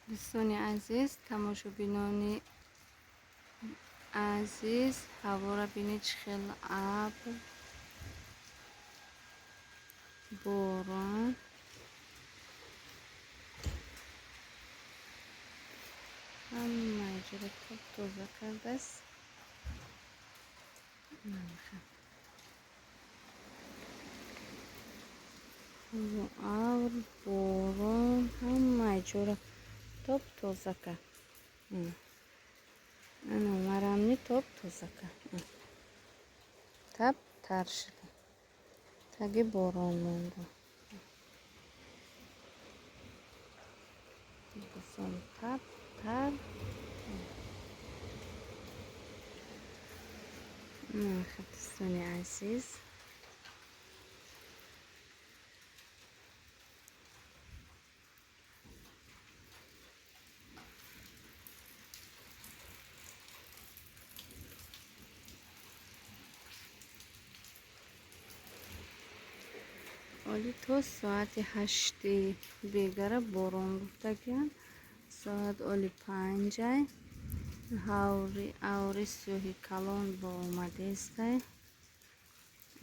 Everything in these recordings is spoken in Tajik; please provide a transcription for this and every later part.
Дӯстони азиз, тамошобинони азиз, ҳавора бинед, чӣ хел абр, борон. Ҳамаи ҷоро топ тоза кардааст. Абр, борон ҳамаи ҷоро топ тоза кард. Ана марамни топ тоза кард. Тап тар шуда. Таги борон монда. Дӯстон, тап тар. Дӯстони азиз. Оли то соати 8 бегара борон гуфтагианд. Соат оли 5-ай. Аври сиёҳи калон бо омадестай.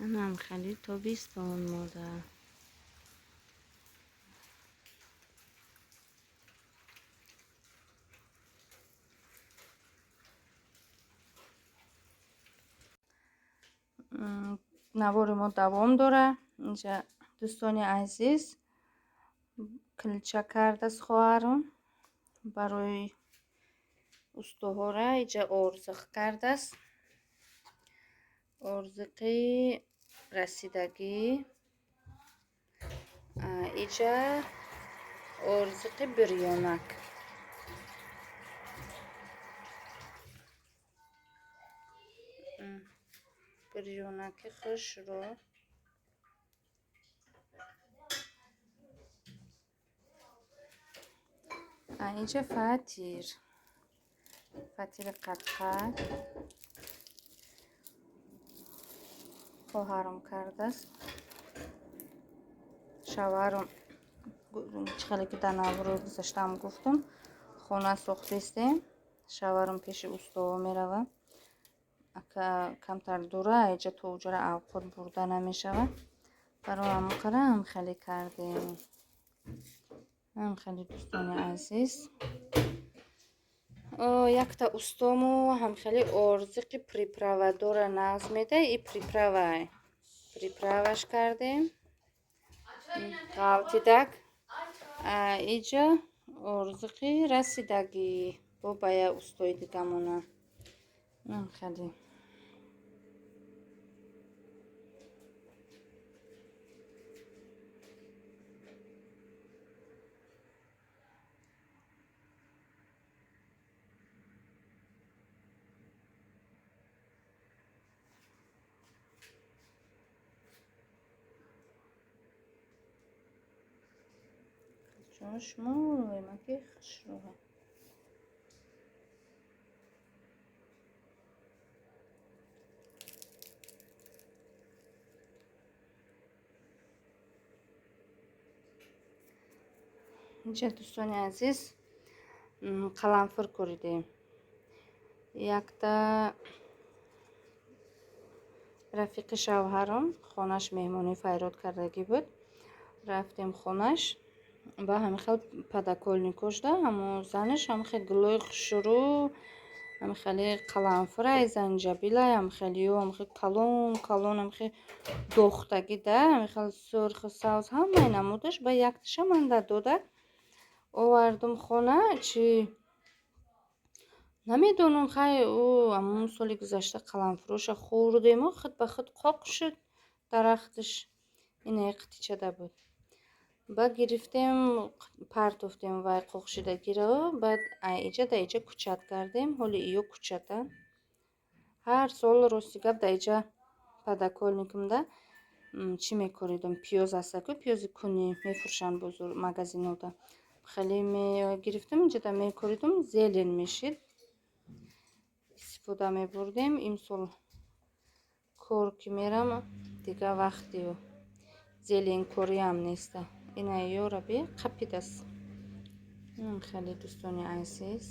Анам хеле тобистон мода. Навори мо давом дора. Инҷа, дӯстони азиз, килча кардааст хоҳарам барои устоҳора. Иҷа орзиқ кардааст. Орзиқи расидагӣ. Иҷа орзиқи бирёнак. Бирёнаки хушрӯ. Инҷа фатир. Фатири қадқад. Хоҳарам кардааст. Шавҳарам чӣ хеле ки дар наврӯз гузаштаам гуфтам, хона сохтестем. Шавҳарам пеши устоҳо меравад. Ака камтар дура, иҷа то уҷара авқот бурда намешавад. Барои ҳамон қарам хеле кардем. Ҳам хеле, дӯстони азиз. Якта устому ҳам хеле орзиқи приправадора нағз меда и приправа. Приправаш кардем. Ғалтидак. Иҷа орзиқи расидагӣ. Бо ба я устои дигамона. Ҳам хеле. Шумо хушрӯ. Инҷа, дӯстони азиз, қаламфур коридем. Якта рафиқи шавҳарам хонаш меҳмонӣ файрод кардагӣ буд. Рафтем хонаш. Ба ҳамин хел подоконникошда ҳамо занаш ҳамин хел гулои хушрӯ, ҳамин хеле қаламфурай, занҷабилай, ҳамин хелиё, ҳамин хел калон калон, ҳамин хел дохтагӣ да, ҳамин хел сурху савз ҳамаи намудаш. Ба якташа ман дода овардум хона. Чи намедонам, хай ӯ ҳамон соли гузашта қаламфуроша хӯрдему худ ба худ қоқ шуд дарахташ. Инаи қитичада буд. Баъд гирифтем, партофтем вай қоқшидагиро. Баъд иҷа да иҷа кучат кардем. Ҳоли иё кучатанд. Ҳар сол, рости гап, да иҷа подоконникамда чӣ мекоридам? Пиёз ҳаста ку, пиёзи кунӣ мефурӯшанд бозор магазинода. Хеле мегирифтам, инҷода мекоридам, зелень мешид. Истифода мебурдем. Имсол кор ки мерам, дига вақти зеленкориам неста. Ина ёра би қапидааст. Хеле, дӯстони азиз.